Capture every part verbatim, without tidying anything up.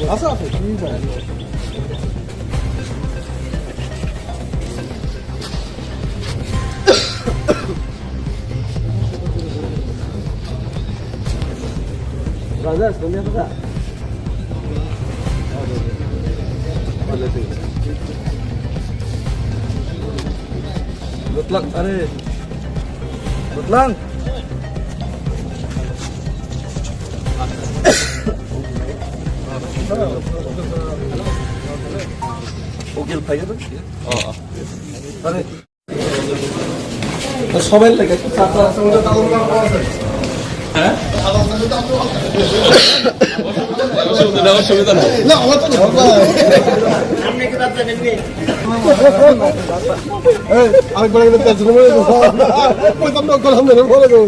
Asa, asa, sini ba. Raja, sini apa? Good luck, are. Good luck. Ugil phai gado? Oh, oh. Are. Sobai lagi. Hah? অসুবিধা নেই, অসুবিধা নেই। না, আমার তো না। এই, আরেকবার গেলে তেল ছিল, বলে তো। কইতাম না, কইলাম না, বলে তো।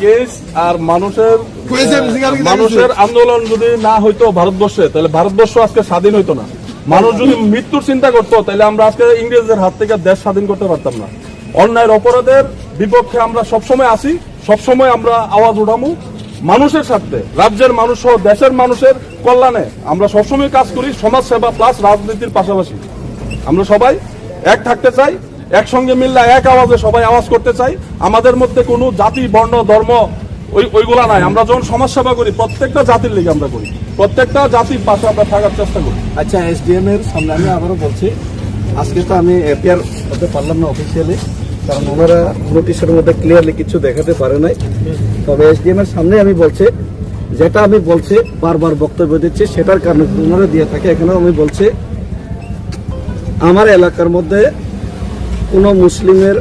কেস আর মানুষের, কইছে, আমি সিঙ্গার কিনে মানুষের আনছি। আন্দোলন যদি না হইতো ভারতবর্ষে, তাহলে ভারতবর্ষ আজকে স্বাধীন হইতো না। মানুষ যদি মৃত্যুর চিন্তা করতো, তাহলে আমরা আজকে ইংরেজদের হাত থেকে দেশ স্বাধীন করতে পারতাম না। অন্যায়ের অপরাধের বিপক্ষে আমরা সবসময় আছি, সবসময় আমরা আওয়াজ উঠামু। মানুষের স্বার্থে, রাজ্যের মানুষ সহ দেশের মানুষের কল্যাণে আমরা সবসময় কাজ করি। সমাজ সেবা প্লাস রাজনীতির পাশাপাশি আমরা সবাই এক থাকতে চাই, একসঙ্গে মিললে এক আওয়াজে সবাই আওয়াজ করতে চাই। আমাদের মধ্যে কোনো জাতি, বর্ণ, ধর্ম ওই, ওইগুলা নাই। আমরা যখন সমাজ সেবা করি, প্রত্যেকটা জাতির লিগে আমরা করি, প্রত্যেকটা জাতির পাশে আমরা থাকার চেষ্টা করি। আচ্ছা, এসডিএম এর সামনে আমি আবারও বলছি, আজকে তো আমি অ্যাপিয়ার হতে পারলাম না অফিসিয়ালি, কারণ ওনারা নোটিশের মধ্যে ক্লিয়ারলি কিছু দেখাতে পারে নাই। তবে এসডিএম এর সামনে আমি বলছি, যেটা আমি বলছি, বারবার বক্তব্য দিচ্ছি, সেটার কারণে ওনারা দিয়ে থাকে। এখানেও আমি বলছি, আমার এলাকার মধ্যে কোনো মুসলিমের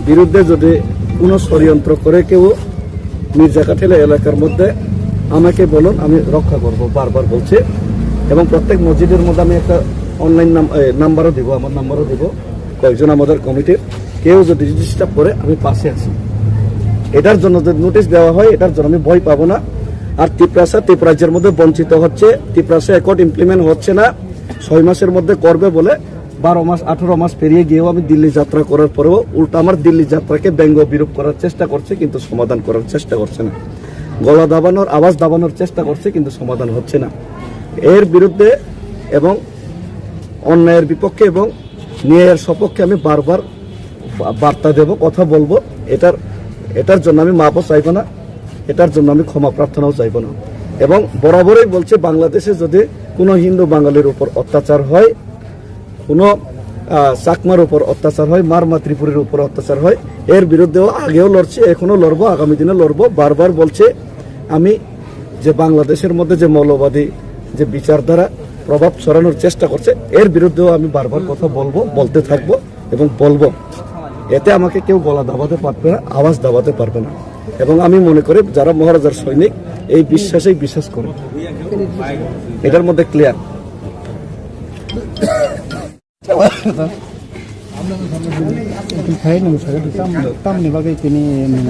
বিরুদ্ধে যদি কোনো ষড়যন্ত্র করে কেউ মির্জা কাঠেলা এলাকার মধ্যে, আমাকে বলুন, আমি রক্ষা করব, বারবার বলছে। এবং প্রত্যেক মসজিদের মধ্যে আমি একটা অনলাইন নাম্বারও দিব, আমার নাম্বারও দিব, কয়েকজন আমাদের কমিটির, কেউ যদি ডিস্টার্ব করে আমি পাশে আছি। এটার জন্য যদি নোটিশ দেওয়া হয়, এটার জন্য আমি ভয় পাবো না। আর তিপ্রাসা, তিপ্রাজ্যের মধ্যে বঞ্চিত হচ্ছে, তিপ্রাসা অ্যাকর্ড ইমপ্লিমেন্ট হচ্ছে না, ছয় মাসের মধ্যে করবে বলে বারো মাস, আঠারো মাস পেরিয়ে গিয়েও আমি দিল্লি যাত্রা করার পরেও উল্টা আমার দিল্লি যাত্রাকে ব্যঙ্গ বিরূপ করার চেষ্টা করছে, কিন্তু সমাধান করার চেষ্টা করছে না। গলা দাবানোর, আওয়াজ দাবানোর চেষ্টা করছে, কিন্তু সমাধান হচ্ছে না। এর বিরুদ্ধে এবং অন্যায়ের বিপক্ষে এবং ন্যায়ের সপক্ষে আমি বারবার বা-, বার্তা দেব, কথা বলবো। এটার, এটার জন্য আমি মাপও চাইবো না, এটার জন্য আমি ক্ষমা প্রার্থনাও চাইবো না। এবং বরাবরই বলছে, বাংলাদেশে যদি কোনো হিন্দু বাঙালির উপর অত্যাচার হয়, কোনো, আহ, চাকমার উপর অত্যাচার হয়, মারমা ত্রিপুরীর উপর অত্যাচার হয়, এর বিরুদ্ধেও আগেও লড়ছি, এখনো লড়বো, আগামী দিনে লড়বো। বারবার বলছে, আমি যে বাংলাদেশের মধ্যে যে মৌলবাদী যে বিচারধারা প্রভাব ছড়ানোর চেষ্টা করছে, এর বিরুদ্ধেও আমি বারবার কথা বলবো, বলতে থাকবো এবং বলবো। এতে আমাকে কেউ গলা দাবাতে পারবে না, আওয়াজ দাবাতে পারবে না। এবং আমি মনে করি, যারা মহারাজার সৈনিক, এই বিশ্বাসেই বিশ্বাস করে, এটার মধ্যে clear. Tini khai nung saga di tam, tamni bagwi tini nung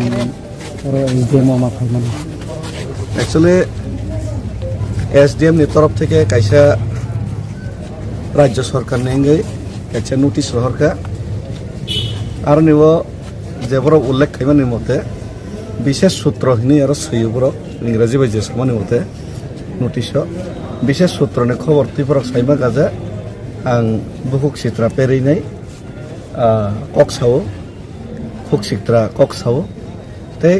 oro S D M o ma phaimani. Actually, S D M ni torof theke kaisa rajyo sorkar ni wngwi kaisa notice rohorkha. Aroni o je borok ullekh khaimani mote, bishesh sutro hinwi aro swiyo borok, Ingraji bai je samani mote notice o. Bishesh sutro ni khobor twi borok saima gaja. Ang bukhuk sitra perwi nai, ah, kok sao, khuk sitra kok sao, tei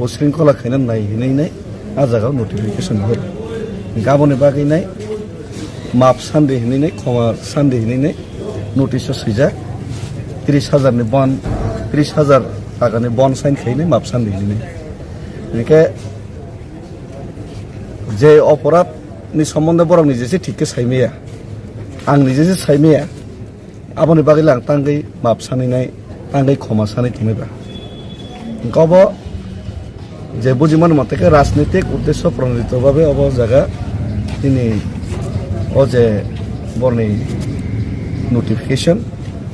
usringkhola khaina nai hinwi nai, ah jagao notification hor. Gaboni bagwi nai, map sandi hinwi nai, khoma sandi hinwi nai, notice o swijak, tris hajar ni bon, tris hajar taka ni bon sign khainai map sandi hinwi nai. Hinkhe je oporadh ni sombonde borok ni jese thik khe saimaya, ang ni jese saimaya, aboni bagwi le ang tangwi map saninai, tangwi khoma sanwi tongwi ba. Hwnkhe obo je bujimani mote khe rajnitik uddesho pranodito babe obo jaga tini o je borni notification.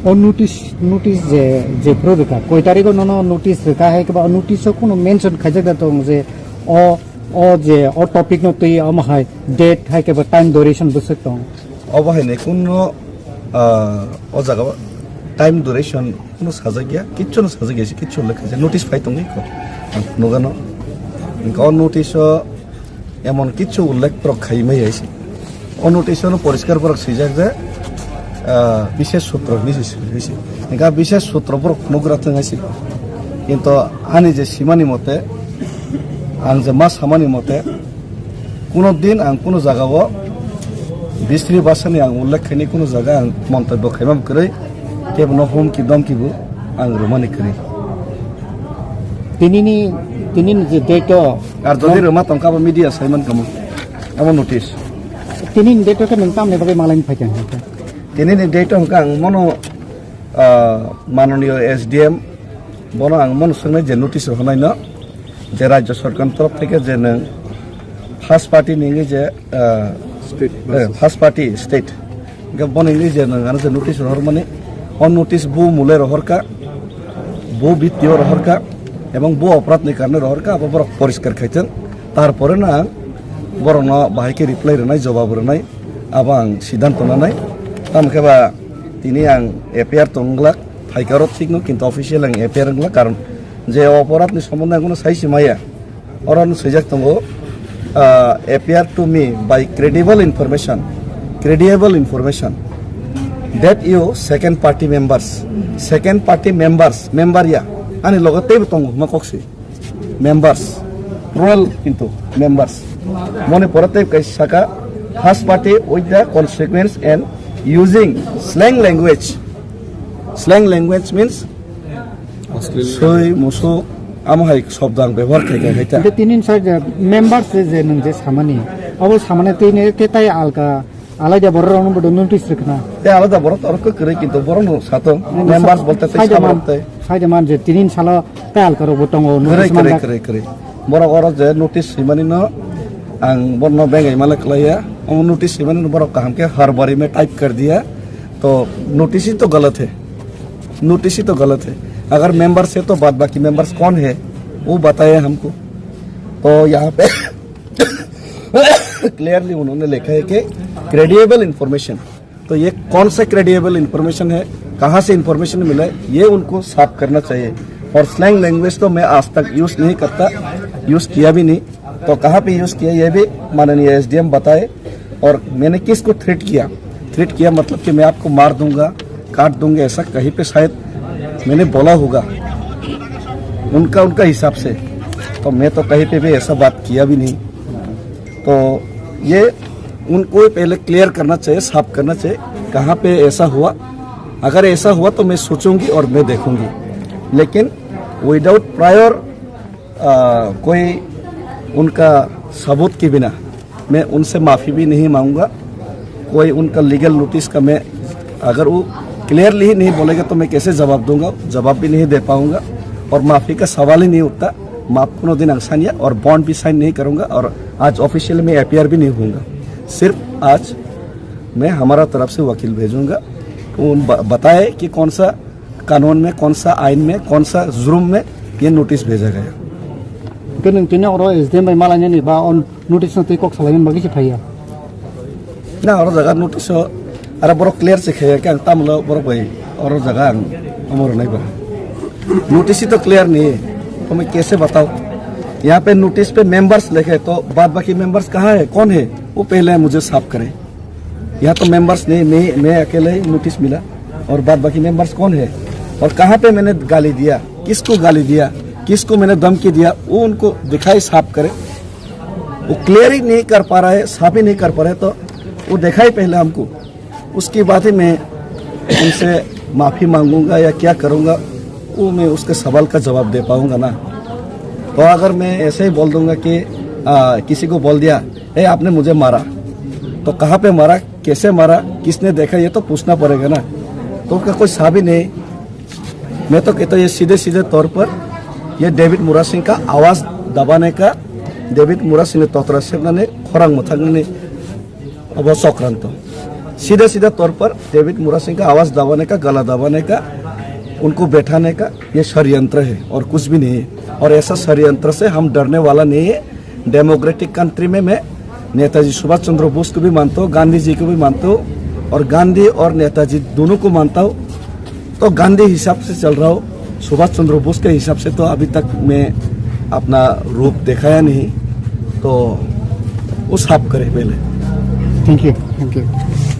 O notice, notice je, je phuru rwkha, koi tarikh o nono notice rwkha hai khe ba o notice o khunu mention khaijak da tong je o, o je o topic no twi omo hai date hai khe ba time duration bwswk tong. Obo hai nai kunno, ah, o jaga o time duration kuno sajak ya, kichu no sajak ya, kichu ullekh khaijak, notice phai tongwi kho. Ang phunukgano. Hingke o notice o emon kichu ullekh borok khaimai hai se. O notice o no poriskar borok swijak je, ah, bishes sutro hinwi se swijak se. Hingke a bishes sutro borok phunukgra thung hai se. Kinto ani je simani mote, ang je ma samani mote, kuno din ang kuno jaga o bistri bhasha ni ang ullekh khainai kuno jaga ang montobyo khaimam kwrwi, kebo no humki domki bo ang rwmani kwrwi. Tinini, tinini je date o. Ar jodi rwma tongkha bo media saiman kamo. Amo notice. Tinini date o khe nwng tamni bagwi malaini phaikha hwnkhe? Tinini date o hwnkha ang mono, ah, manoniyo S D M bono ang mono swngnai je notice rwhwnai no je Rajya Sarkar ni torof theke je nwng first party ni wngwi je, ah, State eh, versus first party state. Hingke bono wngwi je nwng ano je notice rohormani, o notice bo mole rohorkha, bo bittio rohorkha, ebong bo oporad ni karone rohorkha, abo borok poriskar khaithwng. Tarpore no ang borokno bahai khe reply rwnai, jobab rwnai, abo ang siddhanto nanai. Tamo khe ba tini ang F I R tongglak, phaikaro thikno, kintu official ang F I R wngla, karon je oporad ni sombonde ang kono sai se maya. Oro no swijak tongo, ah, appear to me by credible information, credible information that you second party members, second party members, member ya, ani logo teibo tongo, ma kok si, members, plural kintu members. Mone pore tei kai saka, first party with the consequence and using slang language. Slang language means Australia. Soi, musuk, amo hai sobdo ang bebohar khai khai khai ta. Hingke tini sa je members je, je nwng je samani, abo samani tini khe tai alka, alaida borok rokno bodo notice rwkna. Te alada borok to orok kwrwi, kintu borok no satung. Nang members sa-, bolte tei saida saborok man, tei. Saida man je tini salo tai alka rok bo tongo, kwrwi, notice kwrwi, manjak. Kwrwi, kwrwi. Borok oro je notice swimani no ang borno bengai male khlaiya. Omo notice swimani no borok kaham khe har bari mein type kar diya. To notice hi to galat hai. Notice ही तो गलत है। अगर मेंबर्स है तो बाद बाकी मेंबर्स कौन है, वो बताए हमको। तो यहाँ पे क्लियरली उन्होंने लिखा है कि क्रेडिएबल इंफॉर्मेशन। तो ये कौन सा क्रेडिएबल इंफॉर्मेशन है, कहाँ से इंफॉर्मेशन मिला है, ये उनको साफ करना चाहिए। और स्लैंग लैंग्वेज तो मैं आज तक यूज़ नहीं करता, यूज़ किया भी नहीं। तो कहाँ पे यूज़ किया, ये भी माननीय एसडीएम बताए। और मैंने किसको थ्रेट किया, थ्रेट किया मतलब कि मैं आपको मार दूंगा, काट दूंगा, ऐसा कहीं पे शायद मैंने बोला होगा उनका, उनका हिसाब से। तो मैं तो कहीं पे भी ऐसा बात किया भी नहीं। तो ये उनको पहले क्लियर करना चाहिए, साफ करना चाहिए, कहाँ पे ऐसा हुआ। अगर ऐसा हुआ तो मैं सोचूंगी और मैं देखूंगी, लेकिन विदाउट प्रायर आ, कोई उनका सबूत के बिना मैं उनसे माफ़ी भी नहीं मांगूंगा। कोई उनका लीगल नोटिस का मैं, अगर वो क्लियरली ही नहीं बोलेगा तो मैं कैसे जवाब दूंगा, जवाब भी नहीं दे पाऊंगा और माफ़ी का सवाल ही नहीं उठता। माफ़ कोनो दिन आंग सानिया और बॉन्ड भी साइन नहीं करूंगा और आज ऑफिशियल में एपीआर भी नहीं होऊंगा। सिर्फ आज मैं हमारा तरफ से वकील भेजूंगा, वो ब-, बताए कि कौन सा कानून में, कौन सा आइन में, कौन सा जुर्म में ये नोटिस भेजा गया। Hingke nwng tini oro S D M bai malainani ba o notice no twi kok salaimani bagwi se phaiya? Na, oro jaga notice o, ara borok clear se khaiya khe ang tamlo borok bai oro jaga ang omo rwnai ba. Notice ही तो clear नहीं है, तो मैं कैसे बताऊं? यहाँ पे नोटिस पे मेंबर्स लिखे, तो बाद बाकी मेंबर्स कहाँ है, कौन है, वो पहले मुझे साफ करे। यहाँ तो मेंबर्स नहीं, मैं, मैं अकेले ही नोटिस मिला। और बाद बाकी मेंबर्स कौन है और कहाँ पे मैंने गाली दिया, किसको गाली दिया, किसको मैंने धमकी दिया, वो उनको दिखाई, साफ करे। वो क्लियर ही नहीं कर पा रहा है, साफ ही नहीं कर पा रहा है, तो वो दिखाई पहले हमको, उसके बाद ही मैं उनसे माफ़ी मांगूंगा या क्या करूंगा, वो मैं उसके सवाल का जवाब दे पाऊंगा ना। तो अगर मैं ऐसे ही बोल दूंगा कि, आ, किसी को बोल दिया, "ए, आपने मुझे मारा," तो कहाँ पे मारा, कैसे मारा, किसने देखा, ये तो पूछना पड़ेगा ना। तो उसका कोई साफ ही नहीं। मैं तो कहता हूँ, ये सीधे सीधे तौर पर ये डेविड मुरा सिंह का आवाज़ दबाने का, डेविड मुरा सिंह ने तोतरा सेवना ने खोरांग मथांग ने अब चक्रांत। सीधा सीधा तौर पर डेविड मुरा सिंह का आवाज़ दबाने का, गला दबाने का, उनको बैठाने का ये षड्यंत्र है और कुछ भी नहीं है। और ऐसा षड्यंत्र से हम डरने वाला नहीं है। डेमोक्रेटिक कंट्री में मैं नेताजी सुभाष चंद्र बोस को भी मानता हूँ, गांधी जी को भी मानता हूँ और गांधी और नेताजी दोनों को मानता हूँ। तो गांधी हिसाब से चल रहा हूँ, सुभाष चंद्र बोस के हिसाब से तो अभी तक मैं अपना रूप दिखाया नहीं, तो वो साफ करे पहले। Thank you, thank you.